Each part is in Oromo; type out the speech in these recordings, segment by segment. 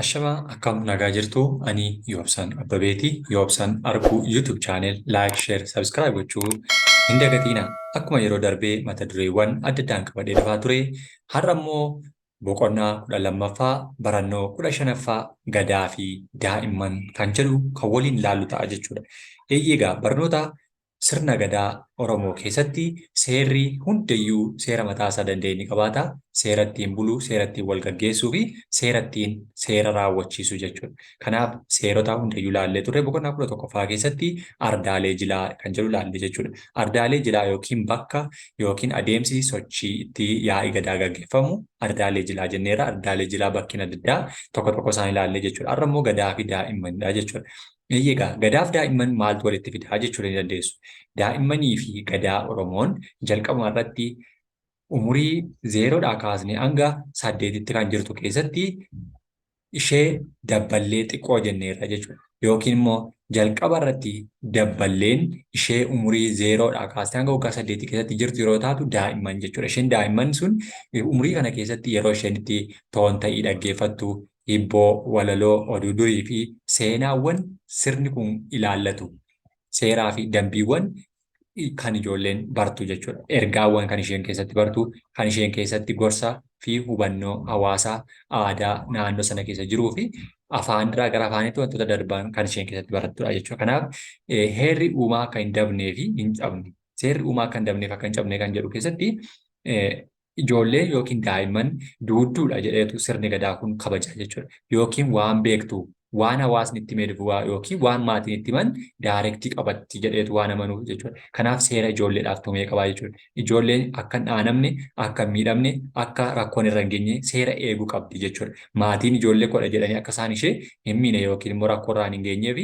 Ashamaa, akkam nagaa jirtu? Ani Yoobsan Abbabeeti. Yoobsan Arguu YouTube channel like, share, subscribe gochuu hin dagatiina. Akkuma yeroo darbee mata dureewwan adda addaan qabadhee dhufaa ture, har'a immoo boqonnaa 12ffaa barannoo 15ffaa gadaa fi daa'imman kan jedhu kan waliin ilaallu ta'a jechuudha. Eeyyee, egaa barnoota sirna gadaa Oromoo keessatti seerri hundayyuu seera mataa isaa danda'e ni qabaata. Seera ittiin bulu, seera ittiin wal gaggeessuu fi seera ittiin seera raawwachiisu jechuudha. Kanaaf seerota hundayyuu ilaallee turre. Boqonnaa 11ffaa keessatti ardaalee jilaa kan jedhu ilaalle jechuudha. Ardaalee jilaa yookiin bakka yookiin adeemsi sochii itti yaa'ii gadaa gaggeeffamu ardaalee jilaa jenneerra. Ardaalee jilaa bakkeen adda addaa tokko tokko isaan ilaallee jechuudha. Har'a immoo gadaa fi daa'immanidha jechuudha. Eeyyee, egaa gadaaf daa'imman maaltu walitti fidaa jechuu ni dandeessu. Daa'immanii fi gadaa Oromoon jalqabuma irratti umurii 0dhaa kaasnee hanga 8tti kan jirtu keessatti ishee dabballee xiqqoo jenneerra jechuudha. Yookiin immoo jalqaba irratti dabballeen ishee umurii 0dhaa kaastee hanga waggaa 8 keessatti jirtu yeroo taatu daa'imman jechuudha. Isheen daa'imman sun umurii kana keessatti yeroo isheen itti toon ta'ii dhaggeeffattu, hibboo, walaloo, oduu durii fi seenaawwan sirni kun ilaallatu, seeraa fi dambiiwwan kan ijoolleen bartu jechuudha. Ergaawwan kan isheen keessatti bartu, kan isheen keessatti gorsa fi hubannoo hawaasaa, aadaa naannoo sana keessa jiruu fi afaan irraa gara afaanitti wantoota darban kan isheen keessatti barattudha jechuudha. Kanaaf heerri uumaa akka hin dabnee fi hin cabne, seerri uumaa akka hin dabneef akka hin cabne kan jedhu keessatti ijoollee yookiin daa'imman duudduudha jedheetu sirni gadaa kun kabaja jechuudha. Yookiin waan beektu, waan hawaasni itti himee dhufu yookiin waan maatiin itti himan daayirektii qabatti jedheetu waan amanuuf jechuudha. Kanaaf seera ijoolleedhaaf tumee qabaa jechuudha. Ijoolleen akka hin dhaanamne, akka hin miidhamne, akka rakkoon irra hin geenye seera eeguu qabdi jechuudha. Maatiin ijoollee godha jedhanii akka isaan ishee hin miine yookiin immoo rakkoo irraan hin geenyeef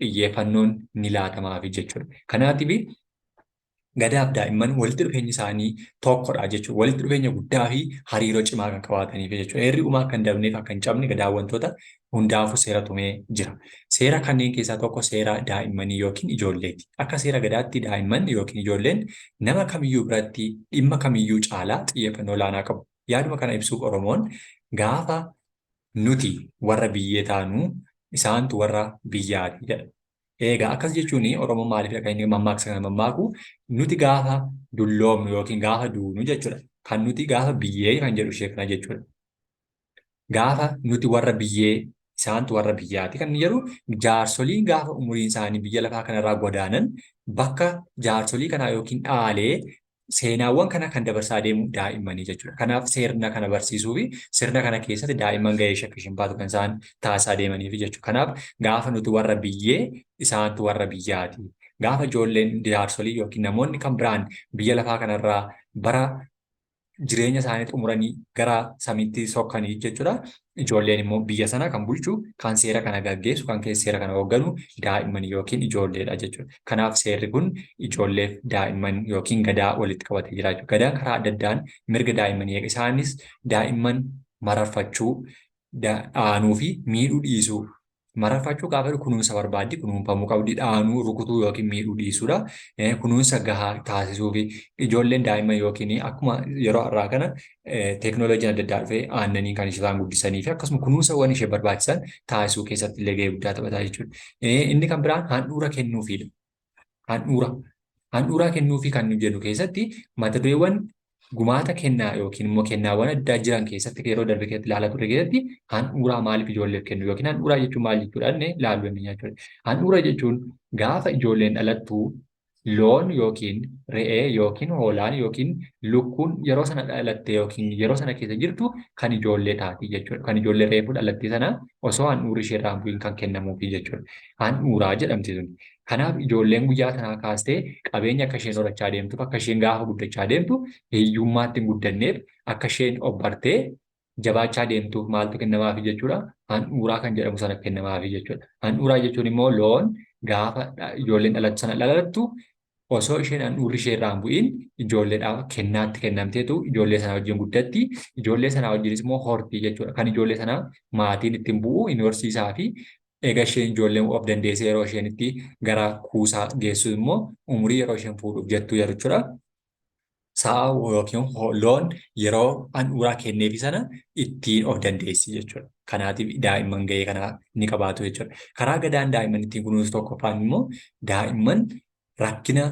xiyyeeffannoon ni laatamaafi jechuudha. Kanaatiif gadaaf daa'imman walitti dhufeenyi isaanii tokkodha jechuudha. Walitti dhufeenya guddaa fi hariiroo cimaa kan qabaataniif jechuudha. Heerri uumaa akka hin dabneef akka hin cabne gadaan wantoota hundaafuu seera tumee jira. Seera kanneen keessaa tokko seera daa'immanii yookiin ijoolleeti. Akka seera gadaatti daa'imman yookiin ijoolleen nama kamiyyuu biratti dhimma kamiyyuu caalaa xiyyeeffannoo olaanaa qabu. Yaaduma kana ibsuuf Oromoon gaafa nuti warra biyyee taanu isaantu warra biyyaati jedha. Eegaa akkas jechuun Oromoon maaliif kan inni mammaaksa kana mammaaku? Nuti gaafa dulloomnu yookiin gaafa duunu jechuudha. Kan nuti gaafa biyyee kan jedhu ishee kana jechuudha. Gaafa nuti warra biyyee isaantu warra biyyaati kan inni jedhu, jaarsoliin gaafa umuriin isaanii biyya lafaa kanarraa godaanan bakka jaarsolii kanaa yookiin dhaalee seenaawwan kana kan dabarsaa deemu daa'immanii jechuudha. Kanaaf sirna kana barsiisuu fi sirna kana keessatti daa'imman gahee ishee akka isheen baatu kan isaan taasisaa deemaniif jechuudha. Kanaaf gaafa nuti warra biyyee isaantu warra biyyaati. Gaafa ijoolleen jaarsolii yookiin namoonni kan biraan biyya lafaa kanarraa bara jireenya isaanii xumuranii gara samiitti sokkanii jechuudha. Ijoolleen immoo biyya sana kan bulchu, kan seera kana gaggeessu, kan keessa seera kana hoogganu daa'imman yookiin ijoolleedha jechuudha. Kanaaf seerri kun ijoolleef daa'imman yookiin gadaa walitti qabatee jira jechuudha. Gadaan karaa adda addaan mirga daa'immanii eega. Isaanis daa'imman mararfachuu, dhaanuu fi miidhuu dhiisuu. Mararfachuu gaafa jedhu kunuunsa barbaaddi, kunuunfamuu qabdi, dhaanuu, rukutuu yookiin miidhuu dhiisuudha. Kunuunsa gahaa taasisuu fi ijoolleen daa'imman yookiin akkuma yeroo har'aa kana teeknooloojiin adda addaa dhufee aannanii kan isaan guddisanii fi akkasuma kunuunsawwan ishee barbaachisan taasisuu keessatti illee gahee guddaa taphataa jechuudha. Inni kan biraan handhuura kennuufiidha. Handhuura. Handhuuraa kennuufii kan nu jennu keessatti mata dureewwan gumaata kennaa yookiin immoo kennaawwan addaa jiran keessatti yeroo darbe keessatti ilaalaa turre keessatti handhuuraa maaliif ijoolleef kennu yookiin handhuuraa jechuun maal jechuudha jennee ilaaluu dandeenya jechuudha. Handhuura jechuun gaafa ijoolleen dhalattu loon yookiin re'ee yookiin hoolaan yookiin lukkuun yeroo sana dhalatte yookiin yeroo sana keessa jirtu kan ijoollee taati jechuudha. Kan ijoollee reefuu dhalatte sana osoo handhuurri ishee irraa hin bu'in kan kennamuufi jechuudha. Handhuuraa jedhamti sun. Kanaaf ijoolleen guyyaa sanaa kaastee qabeenya akka isheen horachaa deemtuuf, akka isheen gaafa guddachaa deemtu hiyyummaatti hin guddanneef, akka isheen of bartee jabaachaa deemtuuf maaltu kennamaafi jechuudha? Handhuuraa kan jedhamu sana kennamaafi jechuudha. Handhuuraa jechuun immoo loon gaafa ijoolleen dhalattu sana dhalattu osoo isheen handhuurri ishee irraa hin bu'iin ijoolleedhaaf kennaatti kennamteetu ijoollee sanaa wajjin guddatti. Ijoollee sanaa wajjinis immoo hortii jechuudha. Kan ijoollee sanaa maatiin ittiin bu'u hin horsiisaa fi eega isheen ijoolleen of dandeessee yeroo isheen itti gara kuusaa geessu immoo umurii yeroo isheen fuudhuuf jettu jechuudha. Sa'a yookiin loon yeroo handhuuraa kenneefi sana ittiin of dandeessi jechuudha. Kanaatiif daa'imman gahee kana ni qabaatu jechuudha. Karaa gadaan daa'imman ittiin kunuunsu tokkoffaan immoo daa'imman rakkina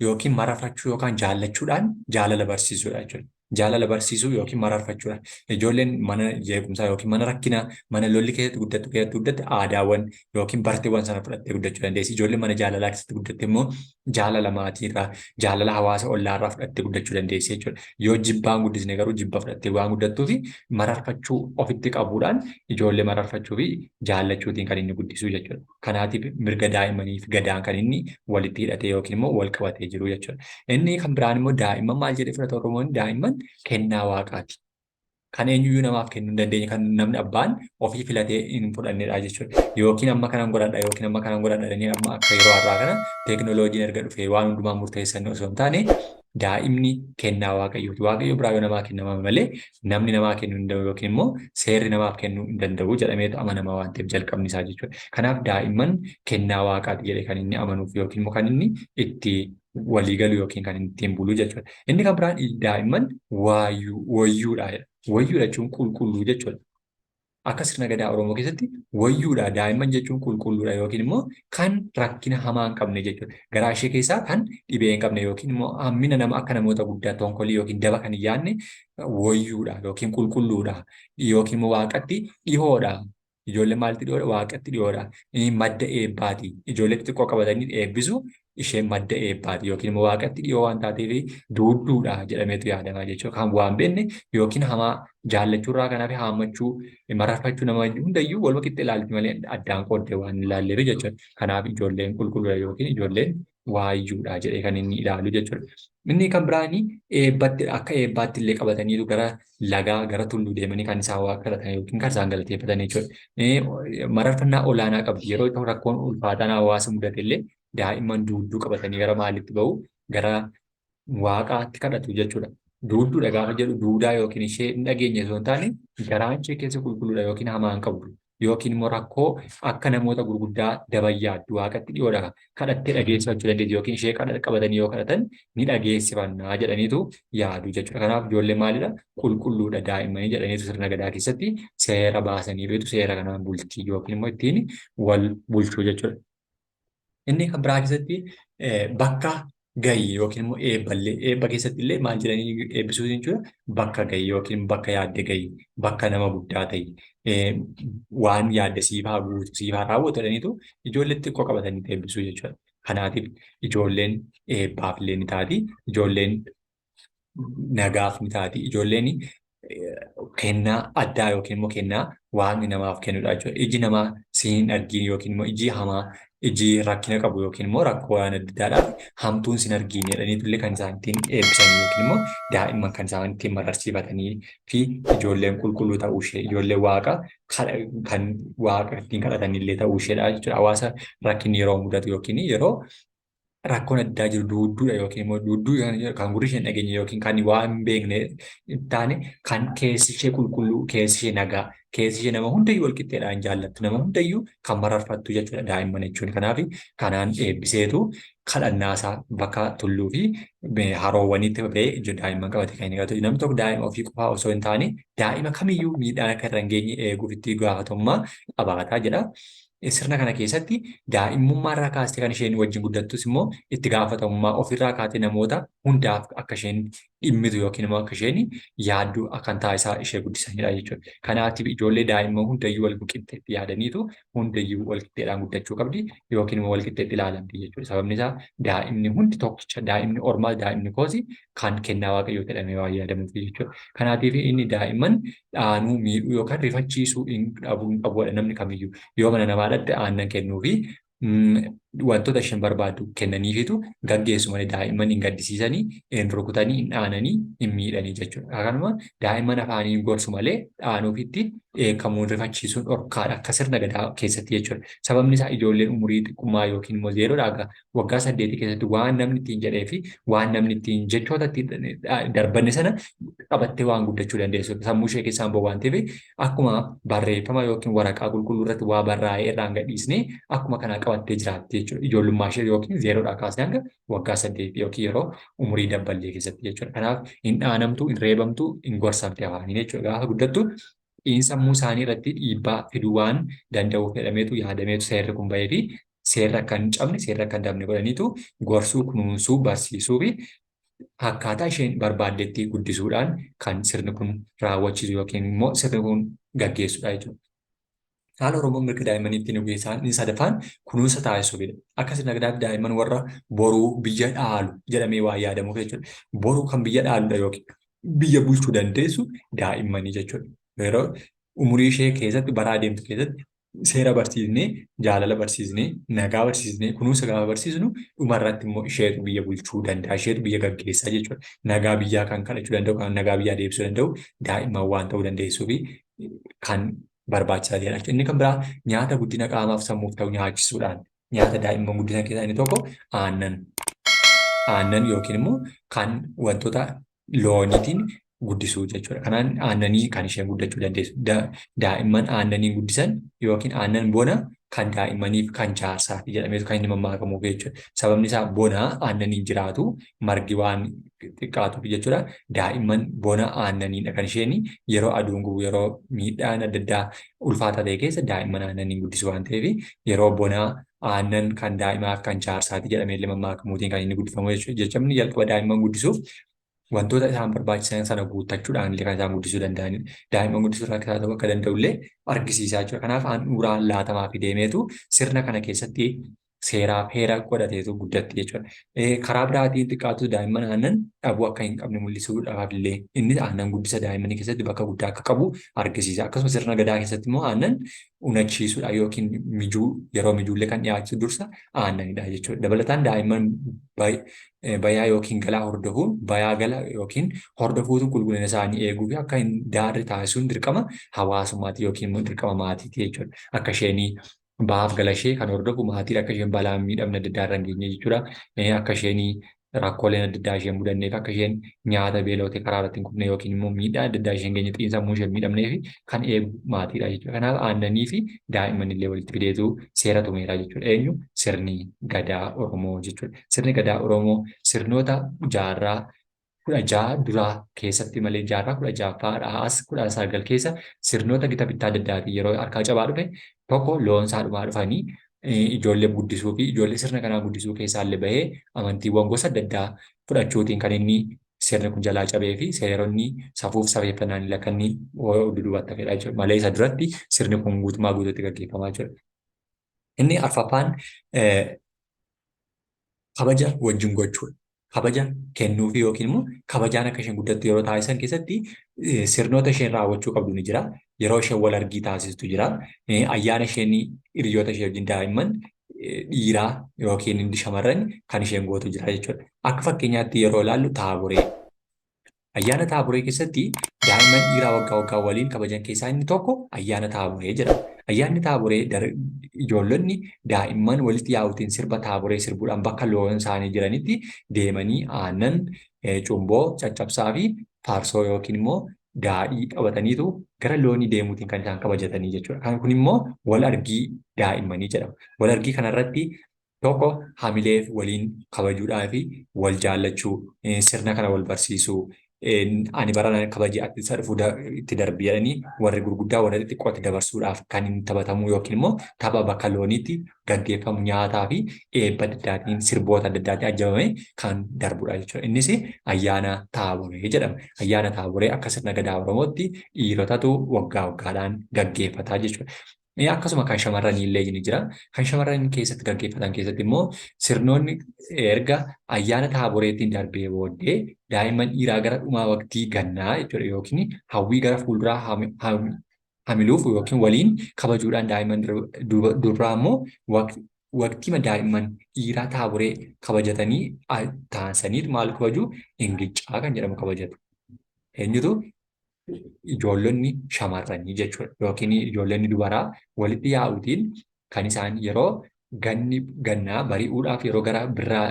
yookiin mararfachuu yookaan jaallachuudhaan jaalala barsiisuudha jechuudha. Jaalala barsiisuu yookiin mararfachuudha. Ijoolleen mana jeequmsaa yookiin mana rakkinaa, mana lolli keessatti guddattu keessatti guddatte aadaawwan yookiin barteewwan sana fudhattee guddachuu dandeessi. Ijoolleen mana jaalalaa keessatti guddatte immoo jaalala maatiirraa, jaalala hawaasa ollaarraa fudhattee guddachuu dandeessi jechuudha. Yoo jibbaan guddisne garuu jibba fudhattee waan guddattuu fi mararfachuu ofitti qabuudhaan ijoollee mararfachuu fi jaallachuutiin kan inni guddisuu jechuudha. Kanaatiif mirga daa'immanii fi gadaan kan inni walitti hidhatee yookiin immoo wal qabatee jiru jechuudha. Inni kan biraan immoo daa'imman maal jedhee fudhata Oromoon? Daa'imman kennaa waaqaati. Kan eenyuyyuu namaaf kennuu hin dandeenye, kan namni abbaan ofii filatee hin fudhannedha jechuudha. Yookiin amma kanan godhadha yookiin amma kanan godhadha jedhanii amma akka yeroo har'aa kana teekinooloojiin erga dhufee waan hundumaa murteessan osoo hin taane daa'imni kennaa waaqayyooti. Waaqayyo biraa yoo namaa kennama malee namni namaa kennuu hin danda'u yookiin immoo seerri namaaf kennuu hin danda'u jedhameetu amanama waan ta'eef jalqabni isaa jechuudha. Kanaaf daa'imman kennaa waaqaati jedhee kan inni amanuuf yookiin immoo kan inni itti walii galu yookiin kan inni ittiin bulu jechuudha. Inni kan biraan daa'imman waayyuu wayyuudha jedha. Wayyuudha jechuun qulqulluu jechuudha. Akka sirna gadaa Oromoo keessatti wayyuudha daa'imman jechuun qulqulluudha yookiin immoo kan rakkina hamaa hin qabne jechuudha. Garaa ishee keessaa kan dhibee hin qabne yookiin immoo hammina nama akka namoota guddaa tonkolii yookiin daba kan hin yaadne wayyuudha yookiin qulqulluudha yookiin immoo waaqatti dhihoodha. Ijoollee maalitti dhiyoodha? Waaqatti dhiyoodha. Madda eebbaati. Ijoollee xixiqqoo qabatanii eebbisu isheen madda eebbaati yookiin immoo waaqatti dhiyoo waan taateef duudduudha jedhameetu yaadama jechuudha. Kan waan beekne yookiin hamaa jaallachuurraa kan hafe haammachuu mararfachuu nama hundayyuu waluma qixxee ilaalti malee addaan qooddee waan hin ilaalleef jechuudha. Kanaaf ijoolleen qulqulluudha yookiin ijoolleen waayyuudha jedhee kan inni ilaalu jechuudha. Inni kan biraani eebbatti akka eebbaatti illee qabataniitu gara lagaa gara tulluu deemanii kan isaan waaqa kadhatan yookiin kan isaan galateeffatan jechuudha. Mararfannaa olaanaa qabdi. Yeroo rakkoon ulfaataan hawaasa mudate illee daa'imman duudduu qabatanii gara maalitti ba'u? Gara waaqaatti kadhatu jechuudha. Duudduudha gaafa jedhu duudaa yookiin ishee hin dhageenye osoo hin taane garaan ishee keessa qulqulluudha yookiin hamaa hin qabdu yookiin immoo rakkoo akka namoota gurguddaa dabayyaaddu waaqatti dhiyoodha kadhattee dhageessifachuu dandeessi yookiin ishee qabatanii yoo kadhatan ni dhageessifannaa jedhaniitu yaadu jechuudha. Kanaaf ijoollee maalidha? Qulqulluudha daa'immanii jedhaniitu sirna gadaa keessatti seera baasanii beektu seera kanaan bultii yookiin immoo ittiin wal bulchuu jechuudha. Inni kan biraa keessatti bakka gahi yookiin immoo eebballee eebba keessatti illee maal jedhanii eebbisuu jechuudha bakka gahi yookiin bakka yaadde gahi bakka nama guddaa ta'i waan yaadde siif haa guutu siif haa raawwatu jedhaniitu ijoollee xixiqqoo qabatanii eebbisuu jechuudha. Kanaatiif ijoolleen eebbaaf illee ni taati ijoolleen nagaaf ni taati. Ijoolleen kennaa addaa yookiin immoo kennaa waaqni namaaf kennudha jechuudha. Iji namaa si hin argiin yookiin immoo iji hamaa iji rakkina qabu yookiin immoo rakkoo waan adda addaadhaaf hamtuun sin argiin jedhaniitu illee kan isaan ittiin eebbisan yookiin immoo daa'imman kan isaan ittiin mararsiifatanii fi ijoolleen qulqulluu ta'uu ishee ijoollee waaqa kan waaqa ittiin kadhatan illee ta'uu isheedha jechuudha. Hawaasa rakkinni yeroo mudatu yookiin yeroo rakkoon addaa jiru duudduudha yookiin immoo duudduu kan gurri ishee hin dhageenye yookiin kan waa hin beekne hin taane kan keessi ishee qulqulluu keessi ishee nagaa keessi ishee nama hundayyuu wal qixxeedhaan jaallattu nama hundayyuu kan mararfattu jechuudha daa'imman jechuun. Kanaaf kanaan eebbiseetu kadhannaasaa bakka tulluu fi haroowwanitti ba'ee ija daa'imman qabate kan inni qabatu. Namni tokko daa'ima ofii qofaa osoo hin taane daa'ima kamiyyuu miidhaan akka irra hin geenye eeguuf itti gaafatamummaa qabaataa jedha. Sirna kana keessatti daa'imummaa irraa kaastee kan isheen wajjin guddattus immoo itti gaafatamummaa ofirraa kaatee namoota hundaaf akka isheen dhimmitu yookiin immoo akka isheen yaaddu akkan taasisaa ishee guddisanidha jechuudha. Kanaatiif ijoollee daa'imman hundayyuu wal qixxeetti yaadaniitu hundayyuu wal qixxeedhaan guddachuu qabdi yookiin immoo wal qixxeetti ilaalamti jechuudha. Sababni isaa daa'imni hundi tokkicha daa'imni ormaas daa'imni koosi kan kennaa waaqayyoo jedhamee waan yaadamuuf jechuudha. Kanaatiif inni daa'imman dhaanuu, miidhuu yookaan rifachiisuu hin qabu hin qabuudha namni kamiyyuu. Yoo mana namaa dhaqxe aannan kennuufi wantoota isheen barbaaddu kennaniifitu gaggeessu malee daa'imman hin gaddisiisanii, hin rukutanii, hin dhaananii, hin miidhanii jechuudha. Kanuma daa'imman afaaniin gorsu malee dhaanuufitti dheekkamuun rifachiisuun dhorkaadha akka sirna gadaa keessatti jechuudha. Sababni isaa ijoolleen umurii xiqqummaa yookiin immoo zeeroodhaa haga waggaa saddeetii keessatti waan namni ittiin jedhee fi waan namni ittiin jechoota ittiin darbanne sana qabattee waan guddachuu dandeessu. Sammuu ishee keessaan bahu waan ta'eef akkuma barreeffama yookiin waraqaa qulqulluu irratti waa barraa'ee irraan gadhiisnee akkuma kanaa qabattee jiraatti jechuudha. Ijoollummaa ishee yookiin zeeroodhaa kaasee hanga waggaa saddeetii yookiin yeroo umurii dabballee keessatti jechuudha. Kanaaf hin dhaanamtu, hin reebamtu, hin gorsamte afaaniin jechuudha. Gaafa guddattu Xiinsammuu isaanii irratti dhiibbaa fiduu waan danda'uuf jedhameetu yaadameetu seerri kun bahee fi seerri akka hin cabne, seerri akka hin dabne godhaniitu gorsuu, kunuunsuu, barsiisuu fi akkaataa isheen barbaaddetti guddisuudhaan kan sirni kun raawwachiisu yookiin immoo sirni kun gaggeessudha jechuudha. Haala Oromoon mirga daa'immanii ittiin eegu keessaa inni sadaffaan kunuunsa taasisuufidha. Akka sirna gadaatti daa'imman warra boruu biyya dhaalu jedhamee waan yaadamuuf jechuudha. Boruu kan biyya dhaaludha yookiin biyya bulchuu dandeessu daa'immanii jechuudha. Yeroo umurii ishee keessatti bara adeemtu keessatti seera barsiisnee, jaalala barsiisnee, nagaa barsiisnee, kunuunsa gaafa barsiisnu dhumarratti immoo isheetu biyya bulchuu danda'a, isheetu biyya gaggeessaa jechuudha. Nagaa biyyaa kan kadhachuu danda'u, kan nagaa biyyaa deebisuu danda'u daa'imman waan ta'uu dandeessuu fi kan barbaachisaa ta'edha. Inni kan biraa nyaata guddina qaamaaf sammuuf ta'u nyaachisuudhaan nyaata daa'imman guddisan keessaa inni tokko aannan. Aannan yookiin immoo kan wantoota looniitiin guddisuu jechuudha. Kanaan aannanii kan isheen guddachuu dandeessu. Daa'imman aannaniin guddisan yookiin aannan bona kan daa'immaniif kan jaarsaati jedhameetu kan inni mammaakamuuf jechuudha. Sababni isaa bona aannaniin jiraatu margi waan xiqqaatuuf jechuudha. Daa'imman bona aannaniidha kan isheen yeroo aduun gubu yeroo miidhaan adda addaa ulfaataa ta'e keessa daa'imman aannaniin guddisu waan ta'eef yeroo bonaa aannan kan daa'imaaf kan jaarsaati jedhamee illee mammaakamuutiin kan inni guddifamu jechuudha. Jechamni jalqaba daa'imman guddisuuf wantoota isaan barbaachisan sana guuttachuudhaan illee kan isaan guddisuu danda'anidha. Daa'imman guddisuu rakkisaa ta'uu akka danda'u illee argisiisaa jechuudha. Kanaaf handhuuraan laatamaa fi deemeetu sirna kana keessatti seeraaf heera godhateetu guddatti jechuudha. Karaa biraatiin xiqqaatu daa'imman aannan dhabuu akka hin qabne mul'isuudhaaf illee inni aannan guddisa daa'immanii keessatti bakka guddaa akka qabu argisiisa. Akkasuma sirna gadaa keessatti immoo aannan unachiisuudha yookiin mijuu yeroo mijuullee kan dhiyaachu dursa aannanidha jechuudha. Dabalataan daa'imman bayaa yookiin galaa hordofuun bayaa gala yookiin hordofuutu qulqullina isaanii eeguu fi akka hin daarre taasisuun dirqama hawaasummaati yookiin immoo dirqama maatiiti jechuudha. Akka isheenii bahaaf gala ishee kan hordofu maatiin akka isheen balaa miidhamna adda addaa irra hin geenye jechuudha. Akka isheen rakkooleen adda addaa isheen mudanneef akka isheen nyaata beeloote karaa irratti hin kufne yookiin immoo miidhaa adda addaa isheen geenye xiinsammuu isheen miidhamneef kan eegu maatiidha jechuudha. Kanaaf aannanii fi daa'imman illee walitti fideetu seera tumeera jechuudha. Eenyu sirni gadaa Oromoo jechuudha. Sirni gadaa Oromoo sirnoota jaarraa 16 duraa keessatti malee jaarraa 16ffaadhaa as 19 keessa sirnoota gita bittaa adda addaatiin yeroo harkaa cabaa dhufe tokko loon isaa dhumaa dhufanii ijoollee guddisuu fi ijoollee sirna kanaa guddisuu keessaa illee bahee amantiiwwan gosa adda addaa fudhachuutiin kan inni sirni kun jalaa cabee fi seeronni safuuf safeeffannaan illee akka inni duduubatti hafedha jechuudha. Malee isa duratti sirni kun guutummaa guutuutti gaggeeffamaa jira. Inni arfaffaan kabaja wajjin gochuudha. Kabaja kennuufii yookiin immoo kabajaan akka isheen guddattu yeroo taasisan keessatti sirnoota isheen raawwachuu qabdu ni jira. Yeroo isheen wal argii taasistu jira. Ayyaana isheen hiriyoota ishee wajjin daa'imman dhiiraa yookiin shamarran kan isheen gootu jira jechuudha. Akka fakkeenyaatti yeroo ilaallu taaboree. Ayyaana Taaboree keessatti daa'imman dhiiraa waggaa waggaa waliin kabajan keessaa inni tokko ayyaana Taaboree jedhama. Ayyaanni Taaboree ijoollonni daa'imman walitti yaa'uutiin sirba Taaboree sirbuudhaan bakka loon isaanii jiranitti deemanii aannan, cumboo, caccabsaa fi farsoo yookiin immoo daadhii qabataniitu gara loonii deemuutiin kan isaan kabajatanii jechuudha. Kan kun immoo wal argii daa'immanii jedhama. Wal argii kanarratti tokko hamileef waliin kabajuudhaa fi wal jaallachuu, sirna kana wal barsiisuu, ani barana kabaje ati isa dhufu itti darbi jedhanii warri gurguddaa warra xixiqqootti dabarsuudhaaf kan inni taphatamu yookiin immoo tapha bakka looniitti gaggeeffamu nyaataa fi eebba adda addaatiin sirboota adda addaatiin ajjabame kan darbudha jechuudha. Innis ayyaana taaboree jedhama. Ayyaana taaboree akka sirna gadaa Oromootti dhiirotatu waggaa waggaadhaan gaggeeffata jechuudha. Akkasuma kan shamarranii illee ni jira. Kan shamarran keessatti gaggeeffatan keessatti immoo sirnoonni erga ayyaana taaboreetiin darbee booddee daa'imman dhiiraa gara dhumaa waqtii gannaa jechuudha yookiin hawwii gara fuulduraa hamiluuf yookiin waliin kabajuudhaan daa'imman durbaa immoo waqtiima daa'imman dhiiraa taaboree kabajatanii taasisaniit maal kabaju ingiccaa kan jedhamu kabajatu. Eenyutu ijoollonni shamarranii jechuudha yookiin ijoollonni dubaraa walitti yaa'uutiin kan isaan yeroo ganni gannaa bari'uudhaaf yeroo gara birraa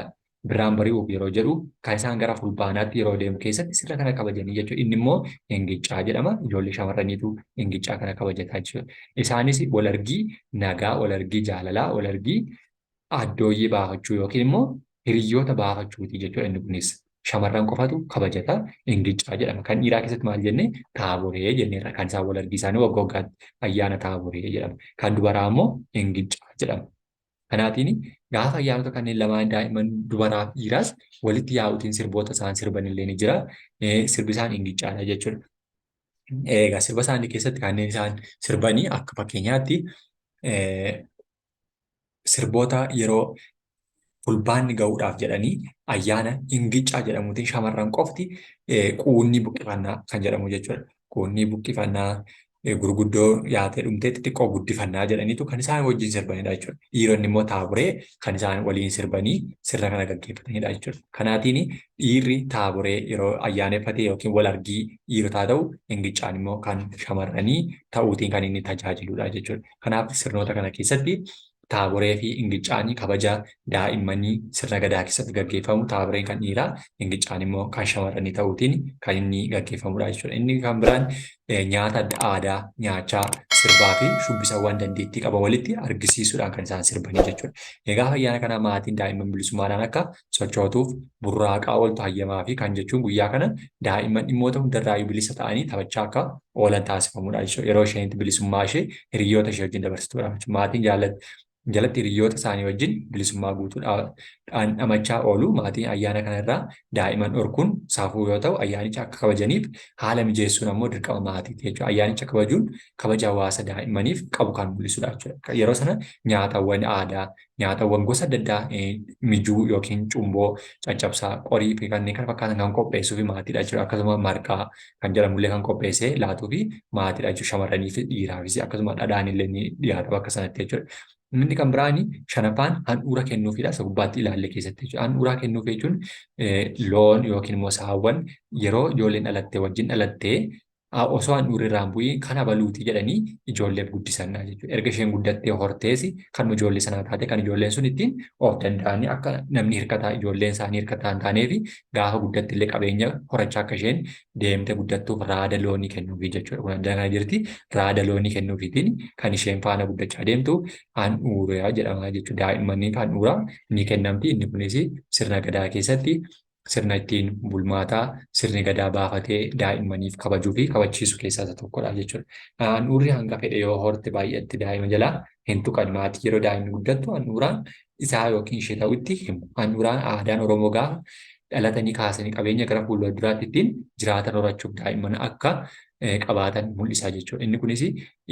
birraan bari'uuf yeroo jedhu kan isaan gara fulbaanaatti yeroo deemu keessatti sirna kana kabajanii jechuudha. Inni immoo ingiccaa jedhama. Ijoollee shamarraniitu ingiccaa kana kabajataa jechuudha. Isaanis wal argii nagaa, wal argii jaalalaa, wal argii addooyyee baafachuu yookiin immoo hiriyoota baafachuuti jechuudha inni kunis. Shamarran qofatu kabajata. Ingiccaa jedhama. Kan dhiiraa keessatti maal jenne? Taaboree jenneerra. Kan isaan wal argii isaanii waggaa waggaatti ayyaana taaboree jedhama. Kan dubaraa immoo ingiccaa jedhama. Kanaatiin gaafa ayyaanota kanneen lamaan daa'imman dubaraa fi dhiiraas walitti yaa'uutiin sirboota isaan sirban illee ni jira. Sirbi isaan ingiccaadha jechuudha. Egaa sirba isaanii keessatti kanneen isaan sirbanii akka fakkeenyaatti sirboota yeroo fulbaanni ga'uudhaaf jedhanii ayyaana ingiccaa jedhamuutiin shamarran qofti quunnii buqqifannaa kan jedhamu jechuudha. Quunnii buqqifannaa gurguddoo yaatee dhumtee xixiqqoo guddifannaa jedhaniitu kan isaan wajjin sirbanidha jechuudha. Dhiironni immoo taaburee kan isaan waliin sirbanii sirna kana gaggeeffatanidha jechuudha. Kanaatiin dhiirri taaburee yeroo ayyaaneffate yookiin wal argii dhiirotaa ta'u, ingiccaan immoo kan shamarranii ta'uutiin kan inni tajaajiludha jechuudha. Kanaaf sirnoota kana keessatti Taaboree fi Ingiccaani kabaja daa'immanii sirna Gadaa keessatti gaggeeffamu. Taaboreen kan dhiiraa, Ingiccaan immoo kan shamarranii ta'uutiin kan inni gaggeeffamudha jechuudha. Inni kan biraan nyaata adda aadaa nyaachaa, sirbaa fi shubbisawwan dandeettii qaban walitti argisiisuudhaan kan isaan sirbanii jechuudha. Egaa ayyaana kana maatiin daa'imman bilisummaadhaan akka sochootuuf burraaqaa ooltu hayyamaa fi kan jechuun guyyaa kana daa'imman dhimmoota hundarraayyuu bilisa ta'anii taphachaa akka oolan taasifamudha jechuudha. Yeroo isheen itti bilisummaa ishee hiriyoota ishee wajjin dabarsitudha jechuudha. Maatiin jalatti hiriyoota isaanii wajjin bilisummaa guutuudhaan dhamachaa oolu. Maatiin ayyaana kana irraa daa'imman dhorkuun safuu yoo ta'u, ayyaanicha akka kabajaniif haala mijeessuun ammoo dirqama maatiiti jechuudha. Ayyaanicha kabajuun kabaja hawaasa daa'immaniif qabu kan mul'isudha jechuudha. Yeroo sana nyaatawwan aadaa, nyaatawwan gosa adda addaa mijuu yookiin cumboo, caccabsaa, qorii fi kanneen kana fakkaatan kan qopheessuu fi maatiidha jechuudha. Akkasuma marqaa kan jedhamullee kan qopheessee laatuu fi maatiidha jechuudha. Shamarranii fi dhiiraafis akkasuma dhadhaan illee ni dhiyaata bakka sanatti jechuudha. Inni kan biraan shanaffaan handhuura kennuufidha. Isa gubbaatti ilaalle keessatti jechuudha. Handhuuraa kennuuf jechuun loon yookiin immoo saawwan yeroo ijoolleen dhalatte wajjin dhalattee osoo handhuurri irraa hin bu'iin kan abaluuti jedhanii ijoolleef guddisan jechuudha. Erga isheen guddattee hortees kan ijoollee sanaa taate kan ijoolleen sun ittiin of danda'anii akka namni hirkataa ijoolleen isaanii hirkataa hin taaneef gaafa guddatte illee qabeenya horachaa akka isheen deemte guddattuuf raada loonii kennuufii jechuudha. Kun adda kana jirti raada loonii kennuufiitiin kan isheen faana guddachaa deemtu handhuuraa jedhama jechuudha. Daa'immaniif handhuuraa ni kennamti. Inni kunis sirna gadaa keessatti sirna ittiin bulmaataa sirni gadaa baafatee daa'immaniif kabajuu fi kabachiisu keessaa isa tokkodha jechuudha. Handhuurri hanga fedhe yoo horte baay'atti daa'ima jalaa hin tuqan. Maatii yeroo daa'imni guddattu handhuuraan isaa yookiin ishee ta'utti himu. Handhuuraan aadaan Oromoo gaafa dhalatanii kaasanii qabeenya gara fuulduraatti ittiin jiraatan horachuuf daa'imman akka qabaatan mul'isa jechuudha. Inni kunis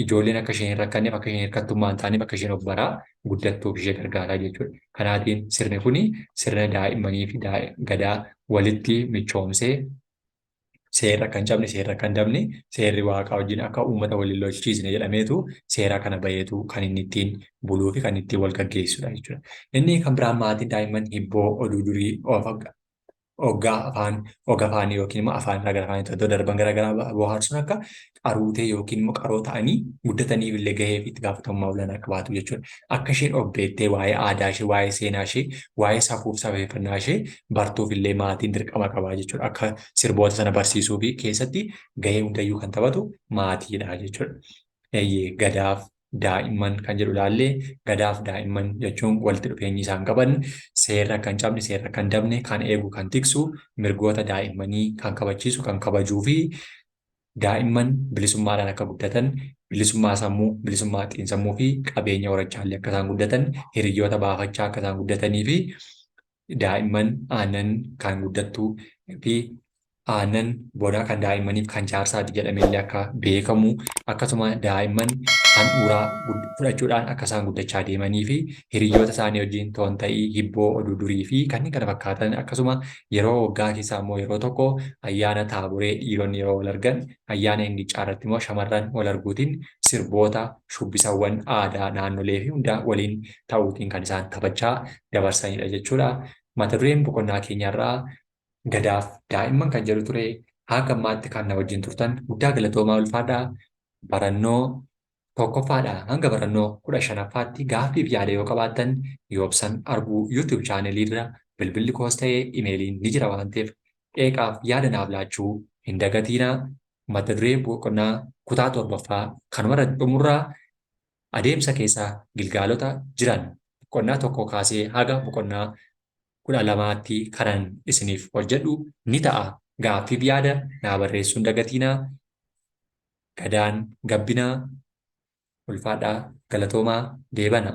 ijoolleen akka isheen hin rakkanneef, akka isheen hirkattummaa hin taaneef, akka isheen of baraa guddattuuf ishee gargaara jechuudha. Kanaatiin sirni kun sirna daa'immanii fi gadaa walitti michoomsee seerri akka hin cabne, seerri akka hin dabne, seerri waaqaa wajjin akka uummata wal hin lolchiisne jedhameetu seera kana baheetu kan inni ittiin buluu fi kan ittiin wal gaggeessudha jechuudha. Inni kan biraan maatiin daa'imman hibboo oduu durii oggaa afaan og-afaanii yookiin immoo afaan irraa gara afaanitti wantoota darban gara garaa bohaarsuun akka qaruutee yookiin immoo qaroo ta'anii guddataniif illee gahee fi itti gaafatamummaa olaanaa akka baatu jechuudha. Akka isheen of beektee waa'ee aadaa ishee, waa'ee seenaa ishee, waa'ee safuuf safeeffannaa ishee bartuuf illee maatiin dirqama qabaa jechuudha. Akka sirboota sana barsiisuu fi keessatti gahee hundayyuu kan taphatu maatiidha jechuudha. Eeyyee gadaaf daa'imman kan jedhu ilaallee gadaaf daa'imman jechuun walitti dhufeenyi isaan qaban seerri akka hin cabne, seerri akka hin dabne kan eegu, kan tiksu, mirgoota daa'immanii kan kabachiisu, kan kabajuu fi daa'imman bilisummaadhaan akka guddatan, bilisummaa sammuu, bilisummaa xiinsammuu fi qabeenya horachaa illee akka isaan guddatan, hiriyyoota baafachaa akka isaan guddatanii fi daa'imman aannan kan guddattuu fi aannan bonaa kan daa'immaniif kan jaarsaati jedhamellee akka beekamu akkasuma daa'imman handhuuraa fudhachuudhaan akka isaan guddachaa deemanii fi hiriyyoota isaanii wajjin toonta'ii, hibboo, oduu durii fi kanneen kana fakkaatan akkasuma yeroo waggaa keessaa immoo yeroo tokko ayyaana taaboree dhiironni yeroo wal argan ayyaana ingicaa irratti immoo shamarran wal arguutiin sirboota shubbisawwan aadaa naannolee fi hundaa waliin ta'uutiin kan isaan taphachaa dabarsanidha jechuudha. Mata dureen boqonnaa keenyarraa Gadaaf daa'imman kan jedhu ture. Haga ammaatti kan na wajjin turtan guddaa galatoomaa ulfaadhaa. Barannoo tokkoffaadhaa hanga barannoo 15ffaatti gaaffiif yaada yoo qabaattan Yoobsan Arguu YouTube channel irra bilbilli koos ta'ee imeeliin ni jira waan ta'eef qeeqaaf yaada naaf laachuu hin dagatiinaa. Mata duree boqonnaa kutaa 7ffaa kanuma irratti xumurra. Adeemsa keessa gilgaalota jiran boqonnaa tokkoo kaasee haga boqonnaa 12tti kanan isiniif hojjedhu ni ta'a. Gaaffiif yaada naa barreessuu hin dagatiinaa. Gadaan gabbinaa ulfaadhaa galatoomaa deebana.